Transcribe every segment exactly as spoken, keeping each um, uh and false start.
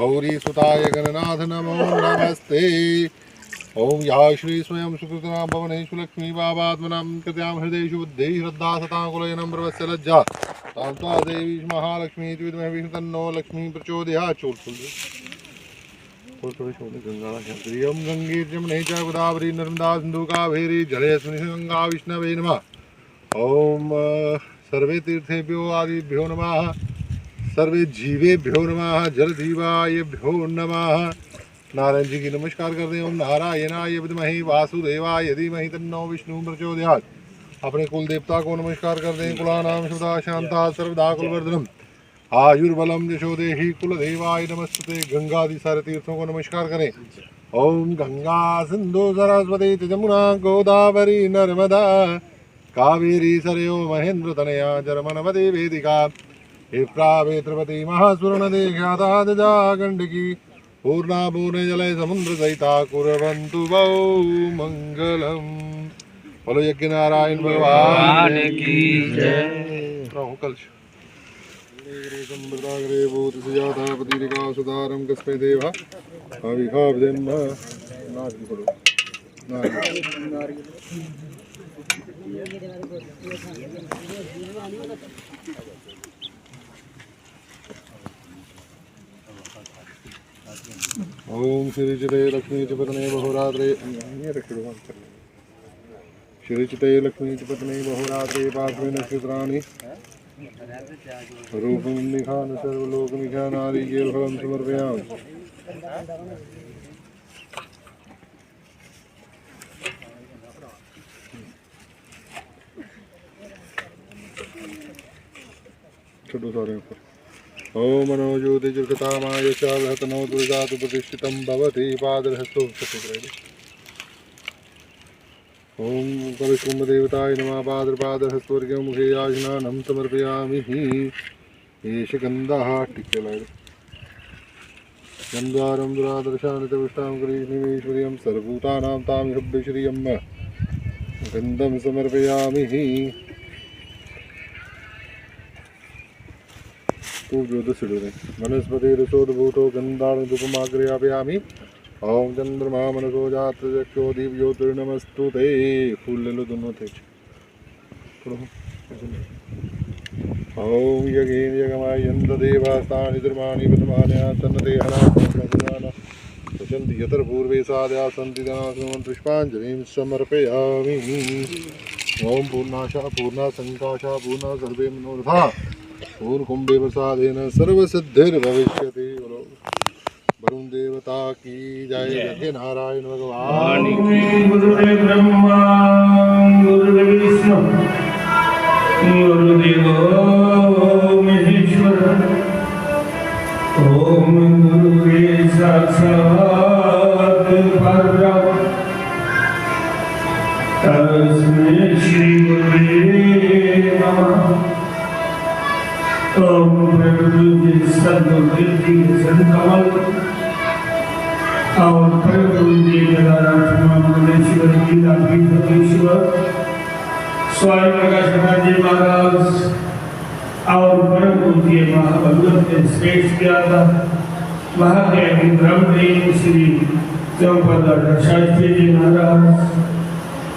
गौरी सुताय गणनाथ नमो नमस्ते। ॐ या श्री स्वयं सुकृतानां भवनेषु लक्ष्मी भावात्मनां कृत्यां हृदयेषु बुद्धि श्रद्धा सतां कुलजनं प्रवत्स लज्जा तां त्वा देवी महालक्ष्मी इति विद्महे विष्णु तन्नो लक्ष्मी प्रचोदयात्। चोल चोल चोल चोल चोल गंगा गंगे जमुने च गोदावरी नर्मदा सिंधु कावेरी जलेऽस्मिन् गंगा विष्णवे नमः। ॐ सर्वे तीर्थेभ्यो आदिभ्यो नमः। सर्वे जीवेभ्यो नमः। जलजीवायभ्यो नमः। नारायण जी की नमस्कार करते हैं। ॐ नारायणाय विद्महे वासुदेवाय धीमहि तन्नो विष्णु प्रचोदयात्। अपने कुल देवता को नमस्कार करते हैं। कुलानां शुभदा शांता सर्वदा कुलवर्धनम आयुर्बलम यशो देहि कुलदेवाय नमस्तुते। गंगा आदि सारे तीर्थों को नमस्कार करें। ॐ गंगा सिंधु सरस्वती च जमुना गोदावरी नर्मदा कावेरी सरयो महेंद्र तनया जरमनवती वेदिका विप्रा वेत्रवती महासुरनदी ख्याता जजा गंडकी पूर्णा पूर्णे जले समुद्र सहिता कुर्वन्तु वौ मंगलम। बोलो यज्ञ नारायण भगवान की जय। राहु कलश। संवृताग्रे भूत सुजाता पतिरिका सुदारम कस्मे देवा अविभाव जन्म। नाथ जी बोलो। नाथ जी। ॐ श्री चिते लक्ष्मी च पत्नी बहुरात्रे। ये रख लो, बंद कर लो। श्री चिते लक्ष्मी च पत्नी बहुरात्रे पार्श्वे नक्षत्राणि रूपं निखान सर्वलोक निखान नारिकेल फलं समर्पयामि। छोड़ो सारे ऊपर। ॐ मनो ज्योतिर्गतामायशा बृहतनो पुरुषात् प्रतिष्ठितं भवति। पादरहस्तो सत्य कराई दो। ॐ कलशकुंभ देवताय नमः। पादर पादरहस्तवर्गीय मुखे आसनानं समर्पयामि। एष गन्धः टिक्के लाए दो। गन्ध्वारं दुरादर्शानि तविष्टां करीषिणीमीश्वरीयं सर्वभूतानां तामिहब्बश्रियं गन्धं समर्पयामि। धूप जो दस्सी ओड़ो। वनस्पतिरसोद्भूतो गन्धाणं धूपमाग्रयापयामि। ॐ चन्द्रमा मनसो जातचक्षो दीपज्योतिर्नमस्तु ते। फूल ले लो दोनों हत्थें च। पढ़ो। ॐ यज्ञेन यज्ञमायन्त देवास्तानि धर्माणि पथमानया सन्नते हनासनसंगुणाना पशन्ति यत्र पूर्वे साध्या सन्ति तेनासनं पुष्पाञ्जलिं समर्पयामि। ॐ पूर्णाशा पूर्णा सङ्काशा पूर्णा सर्वे मनोरथा पूर्णकुम्भे प्रसादेन सर्वसिद्धिर्भविष्यति। बोलो। वरुण देवता की जय। जय। यज्ञ नारायण भगवान की। गुरुदेव ब्रह्मा, गुरुदेव विष्णु, गुरुदेव महेश्वर। ओम गुरुदेव साक्षात परब्रह्म। तस्मै श्री गुरुवे नमः। ओम प्रभु जी सद्गुरु जी के चरण कमल और प्रभु जी के राधा मंडलेश्वर जी लाठी सतीश्वर स्वामी प्रकाश जी महाराज और परम पूज्य महाभगवत के श्रेष्ठ ज्ञाता महाज्ञानी ब्रह्मदेव श्री चंपादास शास्त्री जी महाराज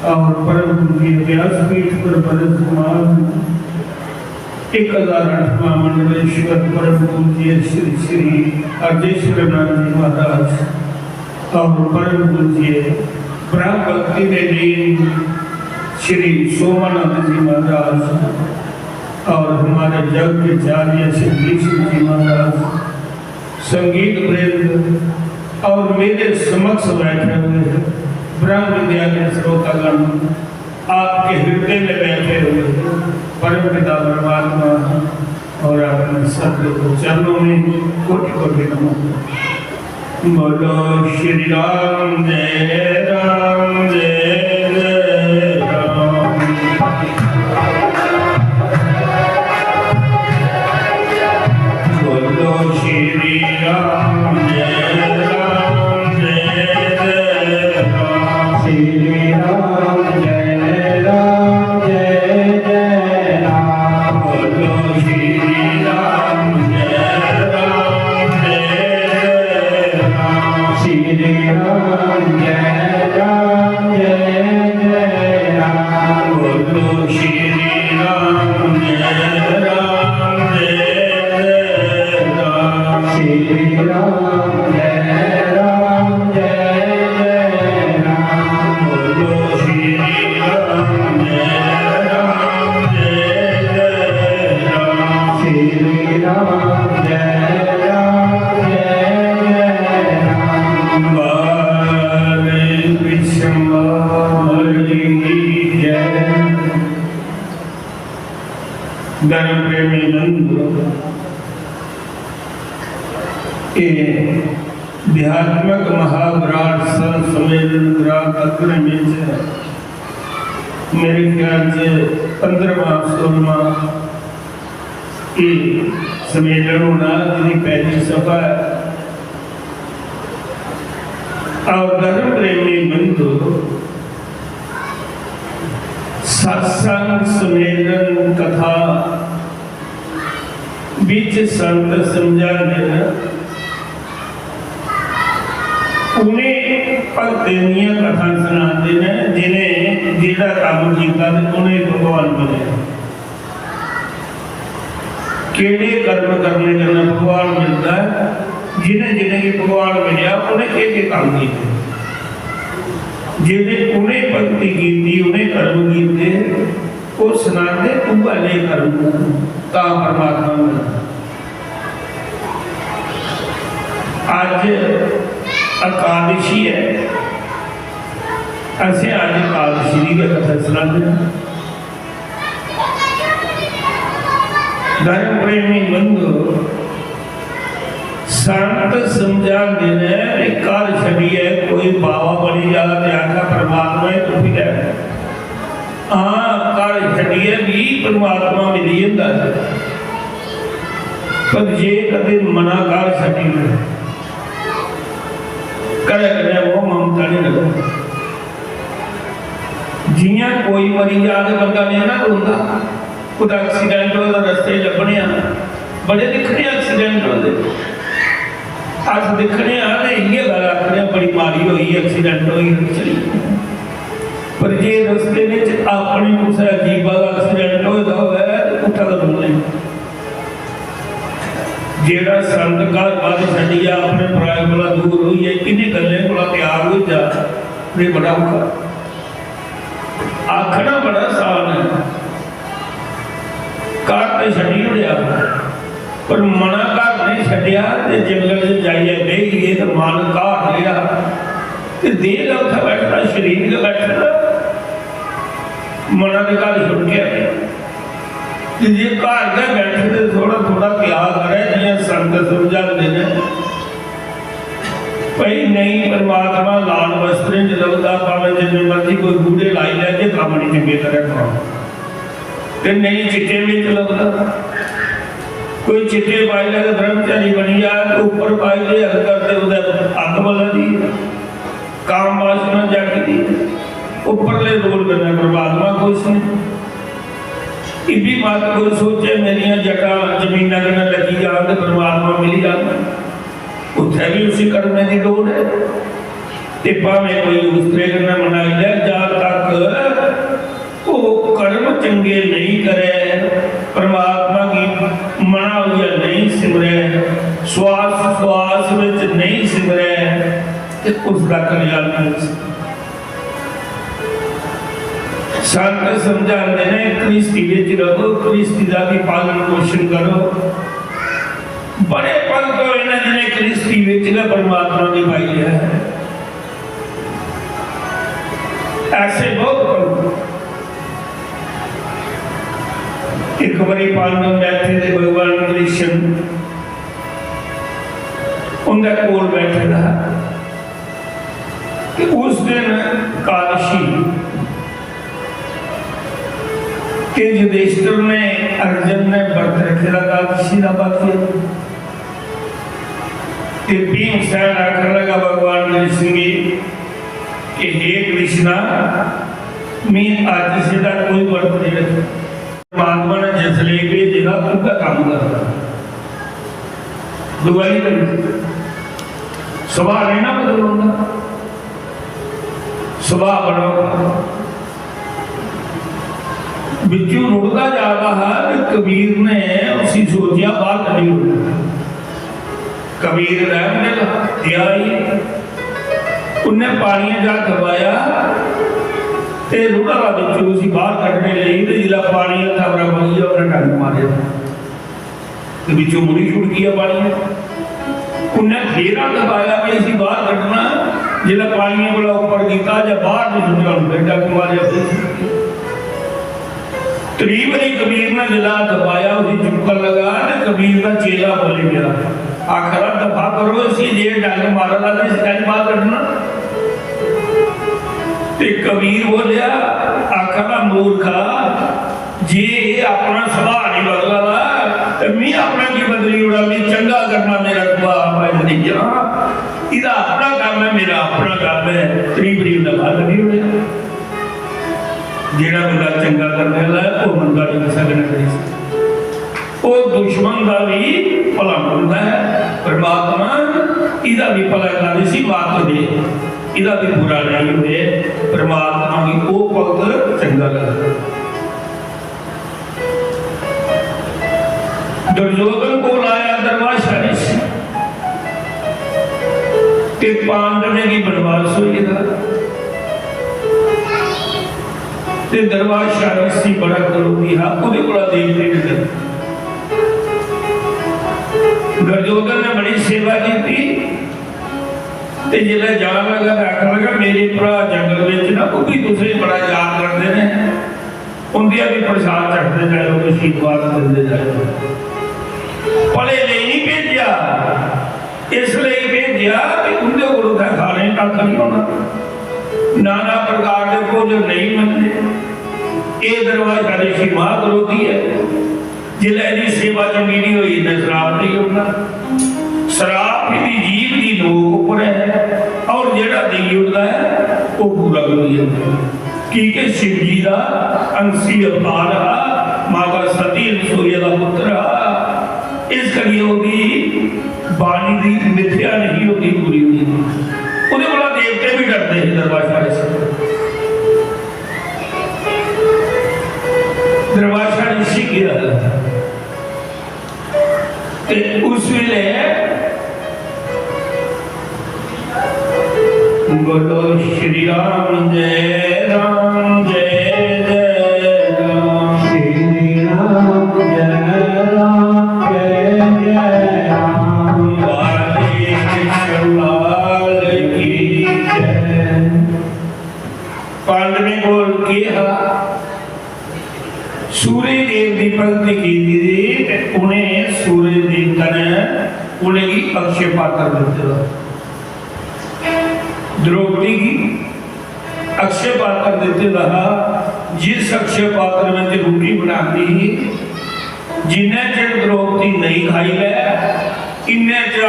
और परम पूज्य व्यासपीठ पर विराजमान एक हजार आठवां मंडलेश्वर परम पूज्य श्री श्री अजेश्वरनाथ जी महाराज और परम पूज्य ब्रह्म भक्ति में लीन श्री सोमानंद जी महाराज और हमारे जग के आचार्य श्री विष्णु जी महाराज, संगीत वृंद और मेरे समक्ष बैठे हुए ब्रह्म विद्या के श्रोतागण, आपके हृदय में बैठे हुए परम पिता परमात्मा और अपने सदगुरु चरणों में कोटि कोटि नमन। बोलो श्री राम जय राम जय जय राम। बोलो श्री राम जय राम जय जय राम। श्री राम जय राम जय जय राम। बोलो श्री राम जय राम जय जय श्री राम जय राम जय जय राम। बोलो श्री राम जय राम जय जय राम। श्री राम जय राम जय जय राम। बाल कृष्ण की जय। धर्म प्रेमी बंधु, ये आध्यात्मिक महाविराट संत सम्मेलन ग्राम अग्रणी च मेरे ख्याल च पंद्रहवां सोलहवां ये सम्मेलन होना, जिसकी पहली सभा है। और धर्म प्रेमी बंधु, सत्संग, सम्मेलन, कथा बिच संत समझाते हैं, उन्हें भक्तें दियां कथा सुनाते हैं, जिन्हें जेह्ड़ा कम्म कीता ते उन्हें भगवान बने। केह्ड़े कर्म करने कन्नै भगवान मिलदा ऐ? जिन्हें जिन्हें गी भगवान मिलेआ, उन्हें केह् केह् कम्म कीते? जिन्हें उन्हें भक्ति कीती, उन्हें कर्म कीते, ओह् सनांदे, उ'ऐ नेह् कर्म तां परमात्मा मिलदा। अज्ज एकादशी ऐ, असें अज्ज एकादशी दी गै कथा सनांदे आं। धर्म प्रेमी बंधु, संत समझाते ने कि घर छड़ियै कोई बाबा बनी जा ते आखा परमात्मा ही तुप्पी लै। हां, घर छड़ियै भी परमात्मा मिली जंदा है, पर जे कदे मना घर छड़ी ओड़े, घरै कन्नै मोह ममता नहीं रखदा। जियां कोई मरी जा ते बंदा नेईं ना रोंदा। कुतै accident होए दा रस्ते च लब्भने आं, बड़े दिक्खने आं accident होंदे। अस दिक्खने आं ते इ'यै गल्ल आखने आं, "बड़ी माड़ी होई, accident होई, चली।" पर जे रस्ते बिच अपने कुसै अजीबा दा accident होए दा होऐ ते उत्थै ते रोने। जेह्ड़ा संत घर बार छड्डियै अपने पराए कोला दूर होइयै इ'नें गल्लें कोला त्याग होई जा, ते बड़ा औखा। आखना बड़ा आसान ऐ, घर ते छड्डी ओड़ेआ, पर मना घर नहीं छड्डेआ ते जंगल च जाइयै बेही गे ते मन घर रेहा। ते देह दा उत्थै बैठे दा, शरीर गै बैठे दा, मना दे घर छुड़केआ। ते जे घर गै बैठे दे थोड़ा थोड़ा क्या करै, जि'यां संत समझांदे ने, भई नेईं परमात्मा लाल वस्त्रें च लभदा, भावें जिन्ने मर्जी कोई गूढ़े लाई लैगे, कम्म निं चंगे तरह करो। ते नेईं चिट्टे बिच लभदा, कोई चिट्टे पाई लै ते ब्रह्मचारी बनी जा, ते उप्पर पाई लै अंदर ते ओह्दे अग्ग बला दी, काम वासना जागी दी, उप्परले रूप कन्नै परमात्मा खुश न। इब्बी मत कोई सोचे मेरियां जटां जमीना कन्नै लगी जान ते परमात्मा मिली जान। उत्थै बी उसी कर्में दी लोड़ ऐ। ते भामें कोई उस तरह कन्नै मनाई लै, जद तक ओह् कर्म चंगे नेईं करै, परमात्मा गी मना होइयै नेईं सिमरै, श्वास श्वास बिच नेईं सिमरै, ते उसदा कल्याण नेईं होई सकदा। संत समझाते हैं, कृष्टि विच रहो, कृष्टि का भी पालन पोषण करो। बड़े पंत होए ने जिन्हें कृष्टि विच गै परमात्मा गी पाई लिया है। ऐसे बहुत पंत। एक बारी पांडव बैठे थे, भगवान कृष्ण उनके कोल बैठे था। कि उस दिन एकादशी के युधिष्ठिर ने, अर्जुन ने व्रत रखे दा एकादशी का, बाकी ते भीमसेन आखन लगा भगवान कृष्ण गी कि हे कृष्णा, मैं अज्ज से दा कोई व्रत नहीं रखा। परमात्मा ने जिसले भेजे दा उनका काम करता। दुआई करी। सुभाऽ नेईं ना बदलोंदा, सुभाऽ बड़ा होंदा। बिच्चू रुढ़दा जा रहा हा ते कबीर ने उसी सोचेआ बाहर कड्ढी ओड़ना। कबीर रहमदिल, दयाई, उन्नै पानियै चा दबाया ते रुढ़ा दा बिच्चों उसी बाहर कड्ढने लेई, ते जिसलै पानी हत्था परा बगी गेआ, उन्नै डंग मारेआ ते बिच्चों मुड़ी छुड़की गेआ पानी। उन्नै फेरा दबाया कि इसी बाहर कड्ढना, जिसलै पानियै कोला उप्पर कीता जां बाहर निं सुट्टेआ, उन्नै फेर डंग मारेआ, फेर सुट्टी। त्री बारी कबीर ने जिसलै हत्थ पाया, उसी चुक्कन लगा ते कबीर दा चेला बोली गया, आखा दा, "दफा करो इसी, जे डंग मारा दा ते इसी कैंह् बाहर कड्ढना?" ते कबीर बोलेआ, आखा दा, "मूर्खा, जे एह् अपना सुभाऽ निं बदला दा ते में अपना की बदली ओड़ां, में चंगा करना मेरा सुभाऽ, में नेईं जां, एह्दा अपना कम्म ऐ, मेरा अपना कम्म ऐ।" त्री बारी उन्नै बाहर कड्ढी ओड़ेआ। जेह्ड़ा बंदा चंगा करने आह्ला ऐ, ओह् मंदा निं कुसै कन्नै करी सकदा। ओह् दुश्मन दा बी भला मंदा ऐ। परमात्मा एह्दा बी भला कर, इसी मत दे, एह्दा बी बुरा नेईं होए। परमात्मा गी ओह् भगत चंगा लगदा। दुर्योधन कोल आया दरवाशा रिशी, ते पांडवें गी बनवास होई गेदा, ते दरवाशा रिशी बड़ा क्रोधी हा, ओह्दे कोला देवते ने डरदे। दुर्योधन ने बड़ी सेवा कीती, ते जिसलै जान लगा ते आखन लगा, "मेरे भ्राऽ जंगल बिच ना, ओह् बी तुसें बड़ा याद करदे ने, उं'दिया बी प्रसाद चढ़दे जाओ, आशीर्वाद दिंदे जाओ।" भले लेई नहीं भेजेआ, इस लेई भेजेआ कि उं'दे कोल उत्थै खाने गी कक्ख नहीं होना, नाना प्रकार दे भोजन नहीं मिलने। एह् दरवाशा रिशी महाक्रोधी ऐ। जिसलै एह्दी सेवा चंगी नहीं होई, इन्नै श्राप देई ओड़ना। श्राप एह्दी जीभ दी नोक उप्पर ऐ, और जेह्ड़ा देई ओड़दा ऐ, ओह् पूरा बी होई जंदा ऐ। की के शिव जी दा अंशी अवतार हा, माता सती रसोइया दा पुत्र हा, इस करियै ओह्दी बाणी दी मिथ्या नहीं होती, पूरी होई जंदी। ओह्दे कोला देवते बी डरदे हे दरवाशा रिशी। दरवाशा रिशी गेआ ते उस वेले बोलो श्री राम जय राम जय जय राम। श्री राम जय राम जय जय राम। बाली कृष्ण लाल की जय। पांडवें कोल केह् हा? सूर्य देव दी भक्ति कीती दी ते उ'नें सूर्य देवता ने उ'नेंगी अक्षय पात्र दित्ते दा। द्रौपदी गी अक्षय पात्र दित्ते दा हा, जिस अक्षय पात्र में रुट्टी बनांदी ही, जिन्ने चिर द्रौपदी नेईं खाई लै, इन्ने चिर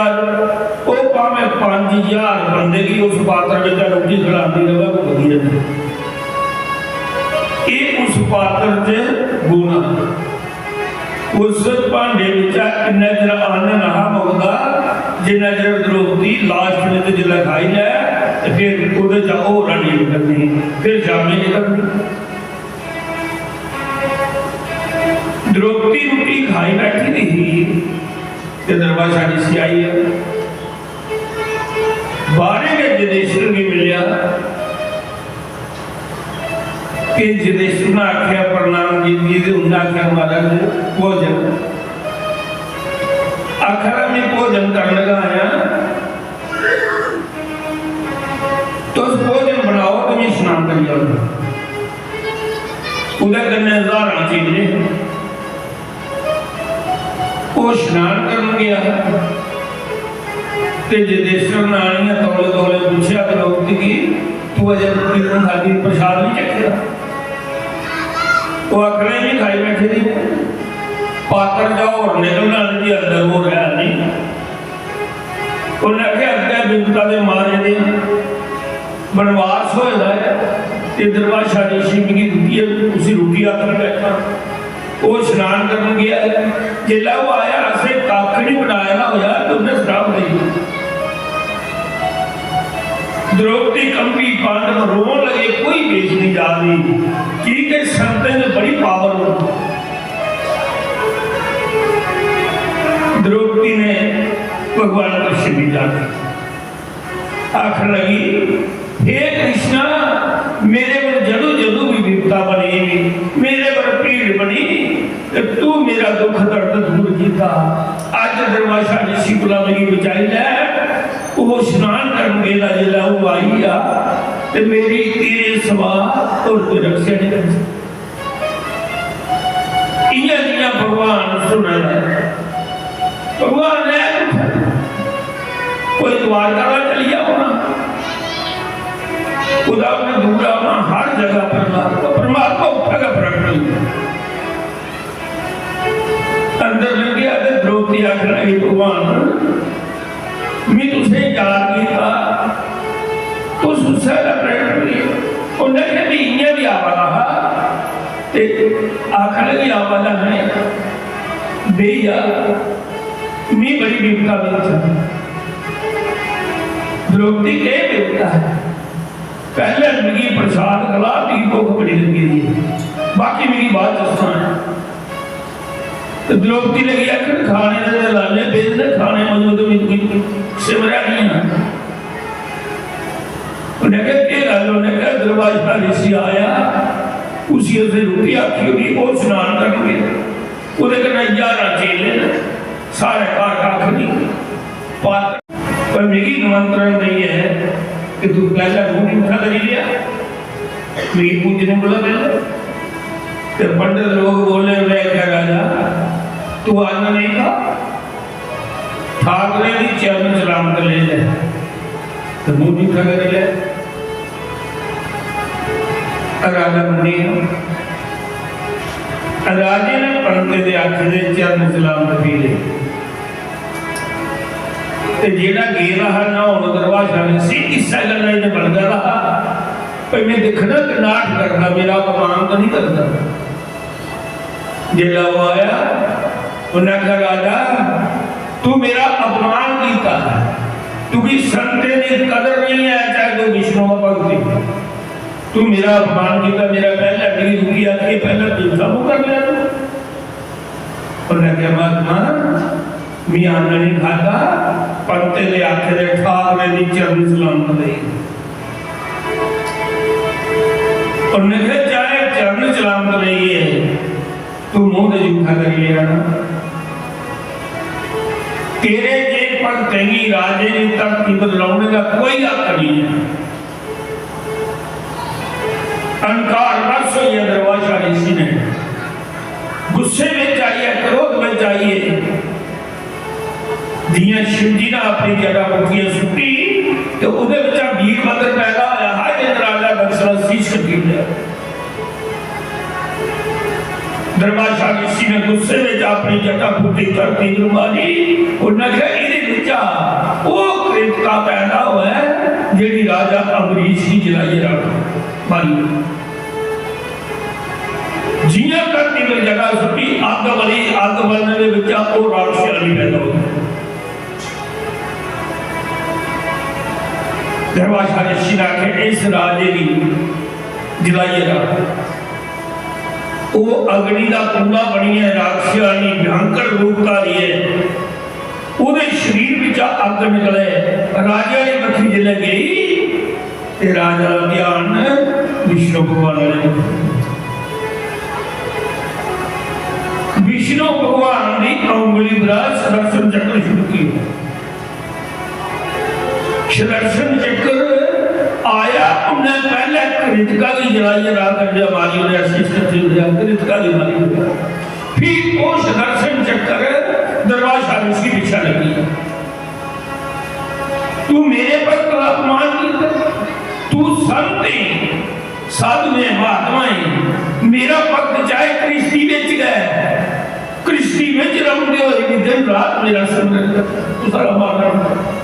ओह् भामें पंज ज्हार बंदे गी उस पात्र बिच्चा रुट्टी खलांदी र'वै, ओह् बधी जंदी। एह् उस पात्र च गुण हा। उस भांडे बिच्चा इन्ने चिर अन्न नहा मुकदा, जिन्ने चिर द्रौपदी last बिच जिसलै खाई लै, ते फिर ओह्दे चा होर हड्डी निकलनी, फिर शामी निकलनी। द्रौपदी रुट्टी खाई बैठी दी ही ते दरवाशा रिशी आई गेआ। बाहरें गै जनेश्वर गी मिलेआ कि जनेश्वर ने आखेआ, "प्रणाम जी," ते उन्नै आखेआ, "महाराज, भोजन।" आखा दा, "में भोजन करन लगा आया, तुस भोजन बनाओ ते में स्नान करी आऊं।" ओह्दे कन्नै ज्हारां चेले, ओह् स्नान करन गेआ ते जनेश्वर ने आनियै तौले तौले पुच्छेआ द्रौपदी गी, "तू अजें रुट्टी नहीं खाद्धी, प्रसाद नहीं चक्खेआ?" ओह् आखने, "में खाई बैठे दी, पात्र चा होर निकलना नहीं, अंदर होर है नहीं।" उन्नै आखेआ, "अग्गें बिपता दे मारे दे बनवास होए दा ऐ, ते दरवाशा रिशी मिगी रुट्टी, उसी रुट्टी आखी बैठा।" ओह् स्नान करन गेआ ऐ। जिसलै ओह् आया, असें कक्ख निं बनाए दा होया ते उन्नै श्राप देई ओड़ेआ। द्रौपदी कंबी, पांडव रोन लगे, कोई पेश नहीं जा रही, की के संतें च बड़ी पावर होंदी। द्रौपदी ने भगवान कृष्ण की जाति आखन लगी, "हे कृष्णा, मेरे पर जदू जदू भी विपता बनी, मेरे पर पीड़ बनी, ते तू मेरा दुख दर्द दूर कीता। अज दुर्वासा ऋषि कोला मेरी बचाई लै।" वो स्नान करन गेदा, जिसलै वो आई आ, ते मेरी तेरे सिवा होर कोई रक्षा नहीं कर सकता। इ'यां जि'यां भगवान सुना दा ऐ, भगवान है कुत्थै? कोई द्वारका दा चली जा होना, कुतै उ'नें दूर औना, हर जगह परमात्मा, परमात्मा उत्थै गै प्रगट होई गेआ। अंदर लंघेआ ते द्रौपदी आखन लगी, "भगवान, में तुसें याद कीता, तुस उस्सै लै प्रगट होई गे।" उन्नै आखेआ, "में इ'यां बी आवा दा हा।" ते आखन लगी, "आवा दा है, बेही जा, मी बड़ी बिपता बिच आं।" द्रौपदी, केह् बिपता है? पैह्ले मिगी प्रसाद खला, मिगी भुक्ख बड़ी लग्गी दी है, बाकी मिगी बाद च सनायां। ते द्रौपदी लगी आखन, "खाने दे ते लाले पेदे न, खाने मजूद मिगी सिमरा नहीं है।" उन्हें कहा, "केह् गल्ल?" उन्हें कहा, "दुर्वासा ऋषि आया, उसी असें रुट्टी आखी होगी, ओह् स्नान करन गेआ, ओह्दे कन्नै ज्हारां चेले न, साढ़े घर कक्ख नहीं।" पर, पर मिगी निमंत्रण नहीं है कि तू पहला रूह जूठा करी लिया, मिगी पूजने कोला पहले। ते पंडित लोग बोले, "मैं क्या राजा, तू अन्न नहीं खा, ठाकरे दी चरण सलामत ले ले, ते मूंह जूठा करी ले।" राजा मन्नी गेआ। राजे ने पंडित दे आखे दे चरण सलामत पी ले। ते जेड़ा गेदा हा न्हौन दुर्वासा ऋषि, इस्सै गल्ला इ'नें बलगा दा हा, भई मैं दिक्खना कि नाठ करदा, मेरा अपमान तो नहीं करदा। जेल्लै ओह् आया, उन्नै आखेआ, "राजा, तू मेरा अपमान कीता, तुगी संतें दी कदर नहीं है, चाहे तू विष्णु दा भगत है। तू मेरा अपमान कीता, मेरा पैह्लें मिगी दुखी आखियै पैह्लें झूठा मुंह कर लिया तू।" उन्नै आखेआ, "महात्मा, मी अन्न नहीं खाता, पंते दे आखे दे ठाकरे दी चरण सलामत लेई।" उन्नै आखेआ, "चाहे चरण सलामत लेइए, तू मूंह ते जूठा करी लेआ ना। तेरे जे भगतें गी राजे दी धरती पर रौहने दा कोई हक नहीं है।" अहंकार वश होइयै दुर्वासा ऋषि ने गुस्से विच आइयै, क्रोध विच आइयै, जियां शिव जी ने अपनी जटा पुट्टियै सुट्टी ते ओहदे बिचा वीरभद्र पैदा होया हा, जिस राजा दक्ष दा शीश कट्टी ओड़ेआ। दुर्वासा ऋषि ने गुस्से विच अपनी जटा पुट्टी, धरती पर मारी, उन्नै आखेआ, "इहदे बिचा ओह कृतका पैदा होऐ जेहड़ी राजा अम्बरीश गी जलाइयै राख मारी।" जियां धरती पर जटा सुट्टी, अग्ग बली, अग्ग बलने दे बिचा ओह राक्षसी पैदा होई। दुर्वासा ऋषि ने आखेआ, "इस राजे गी जलाइयै राख।" ओह अग्नि दा कूड़ा बनियै राक्षसी भयंकर रूप धारियै ओहदे शरीर बिचा अग्ग निकले। राजे आह्ली बक्खी जिसलै गई ते राजा दा ध्यान विष्णु भगवान आह्ली बक्खी। विष्णु भगवान दी उंगली पर सुदर्शन चक्र शुरू किया। सुदर्शन चक्र आया, उन्हें पहले कृतिका गी जलाइयै राख कड्ढेआ, मारी ओड़ेआ, शीश कट्टी ओड़ेआ, कृतिका गी मारी ओड़ेआ। फिर वो सुदर्शन चक्र दुर्वासा ऋषि पीछे लगी। "तू मेरे पर अपमान कीता, तू संत है, साधु है, महात्मा है, मेरा भक्त चाहे कृष्टि बिच गै, कृष्टि बिच रौंदे होए भी दिन रात मेरा सिमरन करदा, तू सारा मानना।"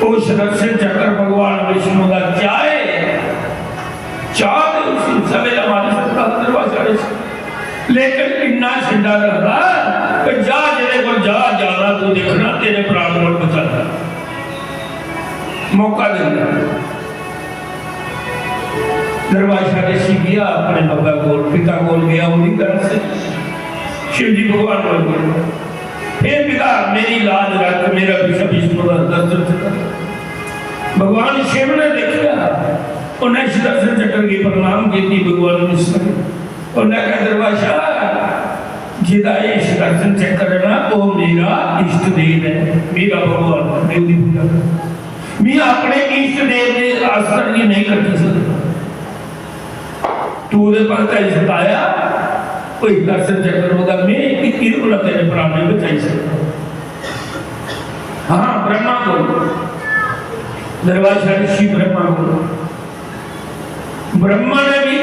वो सुदर्शन चक्र भगवान विष्णु का चाहे, चाह ते उसी सवेला मारी सकता दुर्वासा ऋषि, लेकिन इन्ना छिंडा रखदा कि जा, जेरे कोल जा, जाना तू दिक्खना, तेरे प्राण कोल बचाना। मौका दिंदा। दुर्वासा ऋषि गया अपने बब्बै कोल, पिता कोल गया, ओह्दी तरफ से शिव जी भगवान कोल गया। हे पिता, मेरी लाज रख, मेरा पिता विष्णु दा दर्शन कर। भगवान शिव ने देखा, उन्हें सुदर्शन चक्र की प्रणाम की थी भगवान विष्णु ने। उन्हें कहा, दरबार शाह, जिदा ये सुदर्शन चक्र है ना, वो मेरा इष्ट देव है, मेरा भगवान है, मैं उसकी पूजा करूँ। मैं अपने इष्ट देव के अस्त्र की नहीं कटी सकता। तू ओह्दे पर धरी सताया, कोई दर्शन चक्कर होगा, मैं इक किर कोला तेरे प्राण नहीं बचाई सकता। हाँ, ब्रह्मा को, दरबार शाह ऋषि ब्रह्मा को, ब्रह्मा ने भी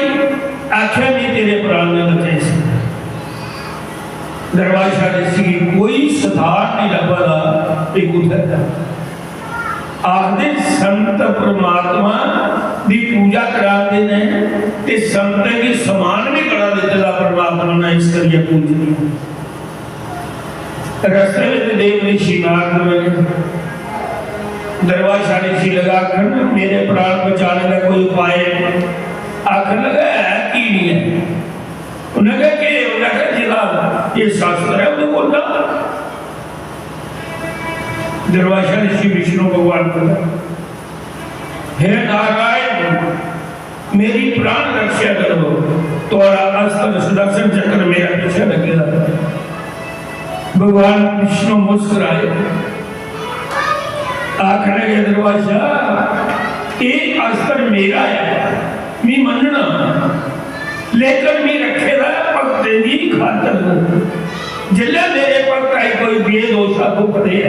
आख्या, नहीं, तेरे प्राण नहीं बचाई सकता। दरबार शाह ऋषि की कोई सुधार नहीं लभा दा, ये कुत्थै जा। आखदे संत परमात्मा दी पूजा करांदे ने ते संतें गी सम्मान भी बड़ा दित्ते दा परमात्मा ने, इस करियै पूजनीय। रस्ते विच देव ऋषि नारद मिले। दरबार शाह ऋषि लगा आखन, मेरे प्राण बचाने का कोई उपाय है? आखन लगा, है की नहीं है? उन्हें कहा, के? उन्हें कहा, जिला ये शास्त्र है, उन्हें बोलता। दरबार शाह ऋषि विष्णु भगवान को, हे नारायण, मेरी प्राण रक्षा करो, थोड़ा अस्त्र सुदर्शन चक्र मेरा पीछे लगेगा। भगवान विष्णु मुस्कुराए, आखने लगे, दरबार शाह, ये अस्त्र मेरा है, मैं मनना, लेकिन मैं रखे दा है भक्तें दी खातर। जिसलै मेरे भक्त आई कोई बेदोशा दुख दे,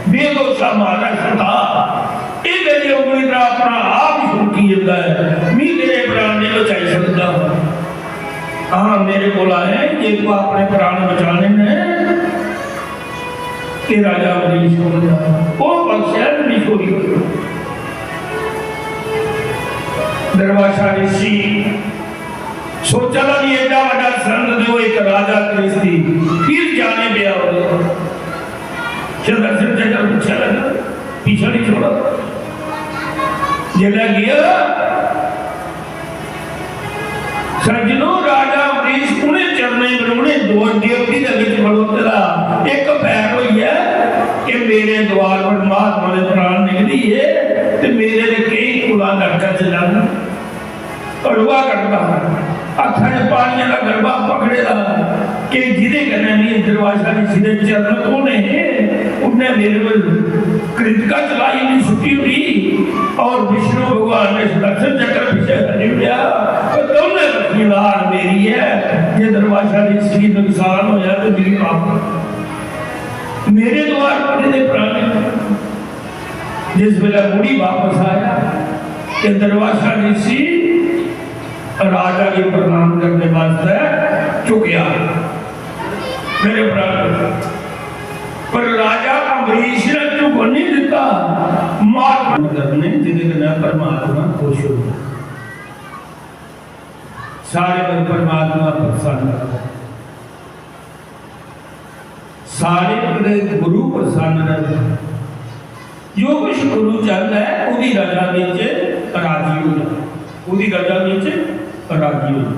बेदोशा मारा सता, ये मेरी उंगली दा अपना आप ही सुनकी जंदा है, मैं तेरे प्राण नहीं बचाई सकता। हाँ, मेरे कोल आए, जे तू अपने प्राण बचाने ने, ते राजा अमरीश को बचा, वो बख्शै नहीं छोड़ी। दरबार शाह ऋषि सोचा दा नहीं, एडा बड़ा संत दे वो एक राजा कृष्ण दी, फिर जाने पे आओ। सुदर्शन चक्र पीछे लगा, पीछे नहीं छोड़ा। जिसलै गया, सज्जनो, राजा अमरीश उन्हें चरणें पर उन्हें दो ज्योति दे विच खड़ोते दा, एक पैर होइया कि मेरे द्वार पर महात्मा दे प्राण निकली है ते मेरे ते कई कुलां दा कर्ज लग। कड़वा कटदा, हत्था च पानियां दा गरबा पकड़े दा, कि जिदे कन्नै मी दरवाजा दी सिरे चरण धोने हे, उन्नै मेरे पर कृतिका चलाई, उन्नै सुट्टी उड़ी। और विष्णु भगवान ने सुदर्शन चक्र पीछे हटी उड़िया। तो दोनों बखियां हार मेरी है, जे दरवाजा दी सी नुकसान होया तो मिगी माफ कर। मेरे द्वार पर दे प्राणी जिस वेले मुड़ी वापस आया, ते दरवाजा ऋषि राजा गी प्रणाम करने वास्ते झुकया। मेरे प्राण, पर राजा अमरीश ने झुकन नहीं दिता। महात्मा करने जिदे कन्नै परमात्मा खुश हो, सारे पर परमात्मा प्रसन्न हो। सारे पर गुरु प्रसन्न रहे। जो कुछ गुरु चाहता है, ओदी रजा विच राजी हो जाओ, ओदी रजा विच राजी हो जाओ,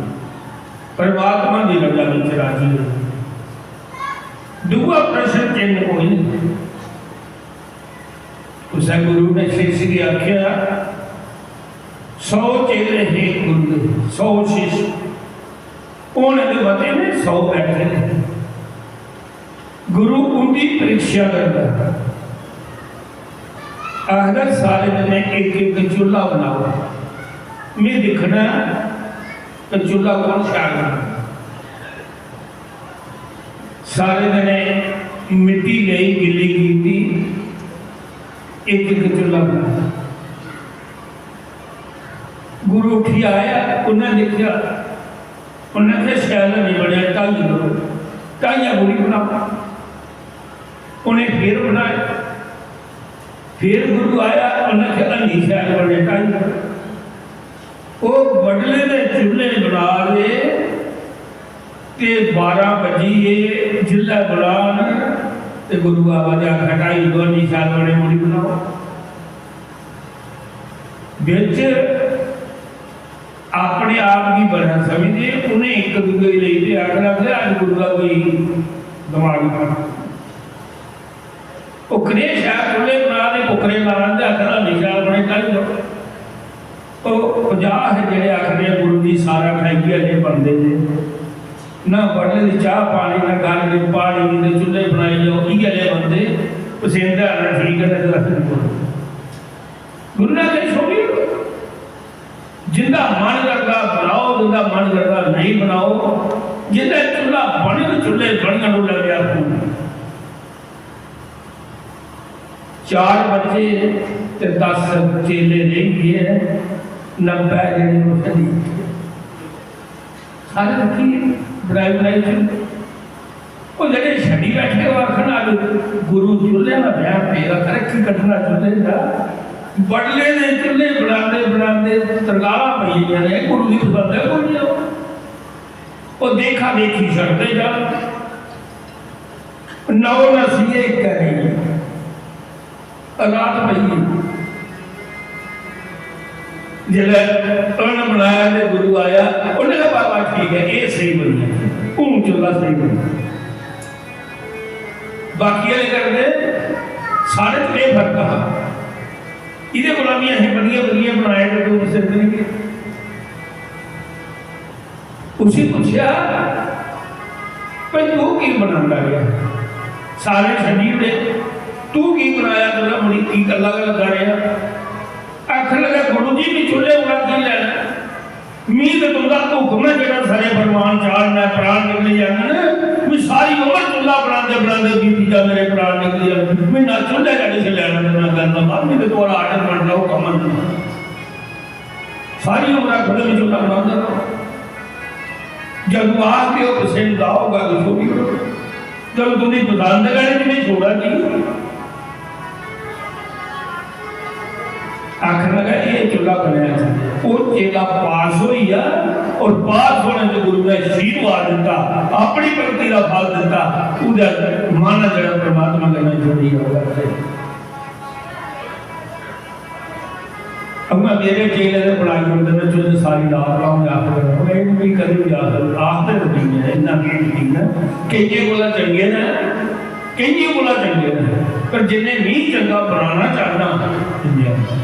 परमात्मा दी रजा विच राजी हो जाओ। दूआ प्रश्न चिन्ह कोई नहीं। उसै गुरु ने शिष्य गी आख्या, सौ चेले हे गुरु दे, सौ शिष्य, उन्हें दे मते ने, सौ बैठे ने। गुरु उंदी परीक्षा करदा, आखदा, सारे जने इक इक चूल्हा बनाओ, मैं दिक्खना कि चूल्हा कौन शैल बनांदा। सारे जने मिट्टी लेई, गिल्ली कीती, इक इक चूल्हा बनाया। गुरु उठी आया, उन्हें देखा, उन्हें आखेआ, "शैल नहीं बनया, ढाई लो।" ढाइया गुरु बनाओ। उन्हें फिर बनाया, फिर गुरु आया, उन्हें आखेआ, "नहीं शैल बने, ढाई लो।" वो बडले दे चूल्हे बना दे ते बारह बजी, ये जिल्लै बलान ते गुरु बाबा जी आखा, "ढाई लो, नहीं शैल बने, मुड़ी बनाओ।" बिच अपने आप गी बड़ा समझदे, उन्हें इक दूए गी लेई ते आखना कि अज्ज गुरु दा कोई दिमाग खराब। एह् शैल चुल्हे बना दे, कुकरे ला दे, आखना निशान बने कल जाओ। ओह् पंजाह् हे जेह्ड़े आखदे, "गुरु जी, सारा खाइयै अगले बनदे ने, ना बडले दी चाह् पानी, ना गल दे पानी, ते चुल्हे बनाई जाओ, इ'यै ले बनदे, पसंद है ना ठीक है, नेईं ते असें निं बनाना।" गुरु ने आखेआ, "छोड़ी ओड़ो, जिंदा मन करदा बनाओ, जिंदा मन करदा नेईं बनाओ, जिंदा चुल्हा बनग, चुल्हे बनगन, ओह् लग्गेआ खून।" चार बच्चे ते दस चेले रेही गे, नब्बै जेह्ड़े ओह् शहीद। सारे रक्खी बनाई बनाई चुल्हे। ओह् जेह्ड़े छड़ी बैठे, ओह् आखन, "अज्ज गुरु चुल्हे दा ब्याह पेदा, खरै की कड्ढना चुल्हे दा?" बडले दे चुल्हे बनांदे बनांदे तरकालां पेई गेइयां ने, गुरु दी पसंद ऐ कोई निं। ओह् देखा देखी छड़दे जान। नौ नस्सियै इक्कै रेही। रात पेई गेई। जिसलै प्रण बनाया ते गुरु आया, उन्नै कहा, "बाबा ठीक है, एह् स्हेई बनी गेआ, हून चुल्हा स्हेई बनी गेआ।" बाकी आह्ले करदे, साढ़े च केह् फर्क हा? एह्दे कोला बी असें बधिया बधिया बनाए ते तूं सिर करी गेआ। उसी पुच्छेआ, "भाई, तू की बनांदा रेहा? सारे छड्डी ओड़े, तू की बनाया? तुं'दा मुड़ी की कल्ला गै लग्गा रेहा?" आखन लगा, "गुरु जी, मी चुल्हे कोला की लैना? मी ते तुं'दा हुक्म ऐ, जेह्ड़ा सारे फरमान चाढ़ना, प्राण निकली जाङन। मी सारी उम्र चुल्हा बनांदे बनांदे बीती जा, मेरे प्राण निकली जाङन। मी ना चुल्हे दा किश लैना ते ना करना, बस मी ते थुआढ़ा आर्डर बनना, हुक्म मनना।" सारी उम्र आखदे में चुल्हा बनांदा रहा। जदूं आख के ओह् पसंद आओगा तो छोड़ी ओड़ो। जदूं तुंदी पसंद गै नहीं, मैं छोड़ा की? आखन लगा, "ये चुल्हा बनना चाहिए।" वो चेला पास होई गया और पास होने से गुरु ने आशीर्वाद दिता, अपनी भक्ति का फल दिता, उधर माना जरा परमात्मा करना छोड़ी होगा। अम्मा मेरे चेले दे बड़ाई करदे ने, चुल्हे सारी रात लाओ, मैं आखदा रहा, मैं इन्नी कदी भी आखदा, आखदे तो नहीं है, इन्ना भी यकीन है। केइयें कोला चंगे ने, केइयें कोला चंगे ने, पर जिन्ने मी चंगा बनाना चाहना, इन्ने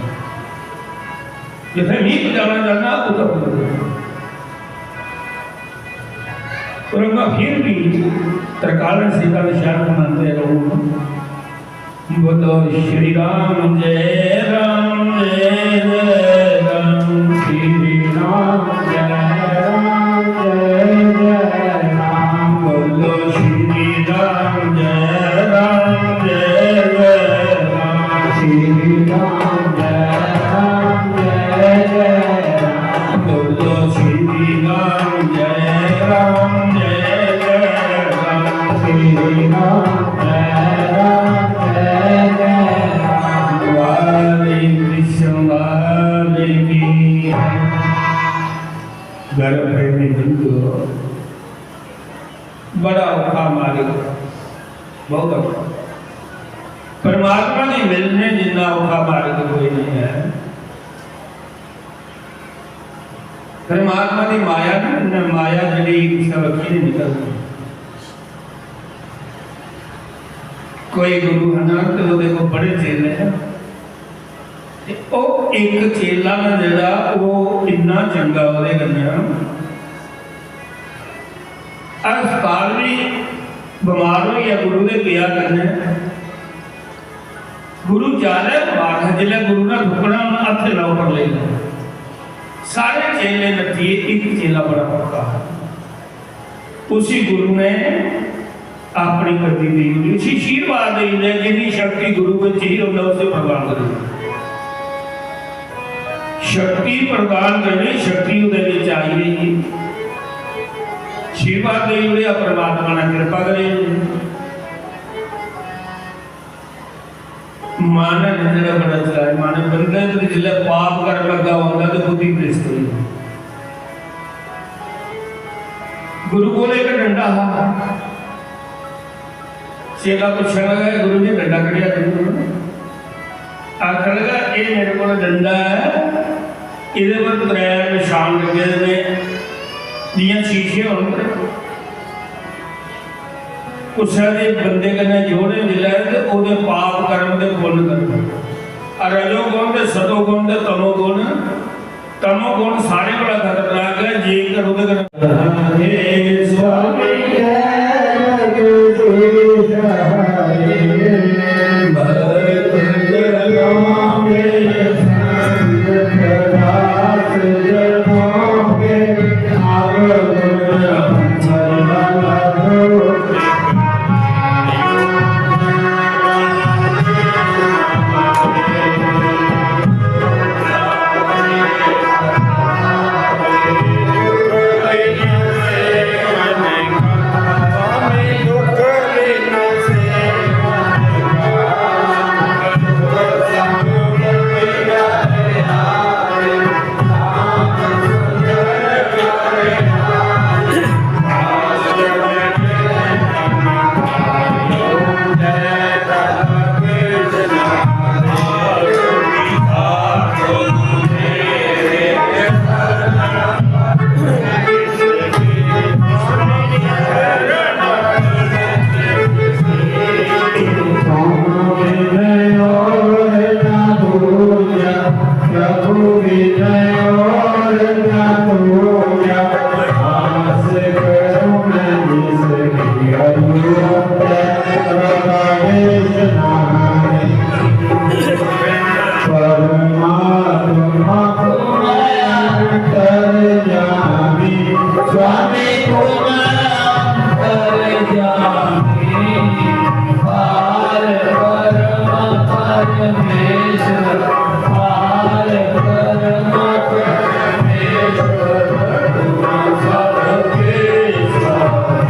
जित्थे मी पजाना चाहना, उत्थे पुजदे। पर अम्मा फिर भी त्रिकालन सीता दे शहर बनाते रहो। बोलो श्री राम जय राम जय जय राम। श्री राम जय राम जय जय राम। बोलो श्री राम जय राम जय जय राम। श्री राम जय राम जय जय राम। बोलो श्री राम जय राम जय जय राम। श्री राम जय राम जय जय राम। वाले कृष्ण वाले की। गर्भ प्रेमी बंधु, बड़ा औखा मार्ग, बहुत औखा। परमात्मा ने मिलने जिन्ना औखा मार्ग कोई नहीं है। परमात्मा की माया ना, इन्ना माया जड़ी कुछ बक्खी नहीं निकलती। कोई गुरु है ना, तो वो देखो बड़े चेले हैं, ते ओह् इक चेला ना जेह्ड़ा, ओह् इन्ना चंगा ओह्दे कन्नै। अस्पताल बी बमार होई गेआ गुरु दे गेआ कन्नै। गुरु ज्यादा बमार हा, जिसलै गुरु ने थुक्कना, उन्नै हत्थ ला उप्पर लेई लैना। सारे चेले नत्थियै, इक चेला बड़ा पक्का हा। उसी गुरु ने अपनी गद्दी देई ओड़ी, उसी आशीर्वाद देई ओड़ेआ, जिन्नी शक्ति गुरु बिच ही, उन्ना उसे प्रदान करी ओड़ी। शक्ति प्रदान करनी, शक्ति ओह्दे बिच आई गई। आशीर्वाद देई ओड़ेआ, परमात्मा ने कृपा करी ओड़ी। मानव जेह्ड़ा बड़ा चलाए, मानव बंदे ते जिसलै पाप करन लग्गा होंदा ते बुद्धि भ्रष्ट होई जंदी। गुरु कोल इक डंडा हा, चेला पुच्छन लगा, "गुरु जी, डंडा कड्ढेआ तुं'दे कोल?" आखन लगा, "एह् मेरे कोल डंडा ऐ, एह्दे पर त्रै नशान लग्गे दे न, जि'यां शीशे होन ते।" कुसै दे बंदे कन्नै जोड़े जिसलै ते ओह्दे पाप कर्म ते पुन्न कर्म, रजोगुण ते सतोगुण ते तमोगुण, तमोगुण सारें कोला खतरनाक ऐ। जेकर ओह्दे कन्नै हे स्वामी, जय जगदीश हरे, भक्त जगदम्बे, संत दास जगदम्बे, अवगुण भंजन परमात्मा तुम्हारा अंतर्यामी, स्वामी तुम्हारा अंतर्यामी, पार ब्रह्म परमेश्वर, पार ब्रह्म परमेश्वर, तुम सबके स्वामी।